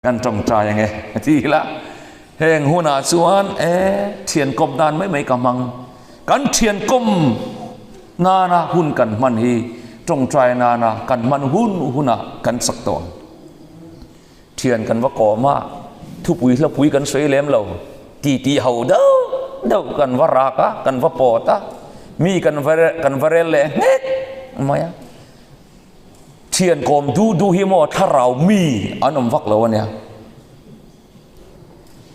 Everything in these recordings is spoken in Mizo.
Kan tawngtai ange ti ila, heng hunah chuan e thian kawp dan mai mai ka hmang. Kan thian kawm nana hun kan hman hi tawngtai nana kan hman hun hunah kan chak tawn. Thian kan va kawm a, thupui hlapui kan sawi lem lo, titi ho deuh deuh kan va rak a, kan va pawt a, mi kan va kan va rel leh nghek mai a. Thian kawm duh duh hi maw thlarau mi an awm vak lo ania.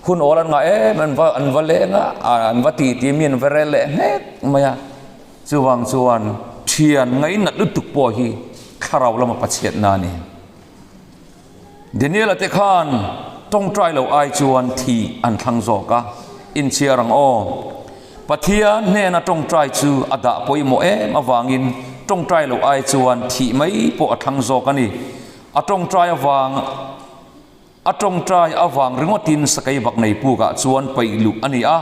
Hun awl an ngah em an va an va leng a, an va ti ti mi an va rel leh hnek mai a. Chuvang chuan thian ngainat lutuk pawh hi thlarau lama pachhiatna a ni. Daniela te khan tawngtai lo ai chuan thi an thlang zawk a, inchhiar ang aw. Pathian hnena tawngtai chu a dah pawimawh em avangin tawngtai lo ai chuan thih mai pawh a thlang zawk a ni. A tawngtai avang a tawngtai avang ringawtin sakei bak nei pukah chuan paih luh a ni a,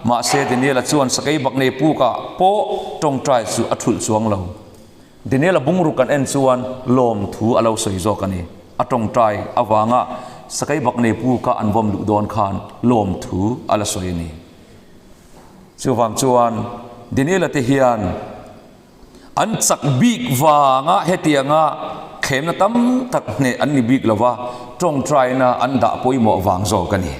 mahse Daniela chuan sakei bak nei pukah pawh tawngtai chu a thulh chuang lo. Daniel-a bungruk kan en chuan lawmthu a lo sawi zawk a ni. A tawngtai avanga sakei bak nei pu kha an vawm luh dawn khan lawmthu a la sawi a ni. Chuvang chuan Daniel-a te hian an chak bik vanga hetianga thlemna tam tak hneh an ni bik lova, tawngtaina an dah pawimawh vang zawk a ni.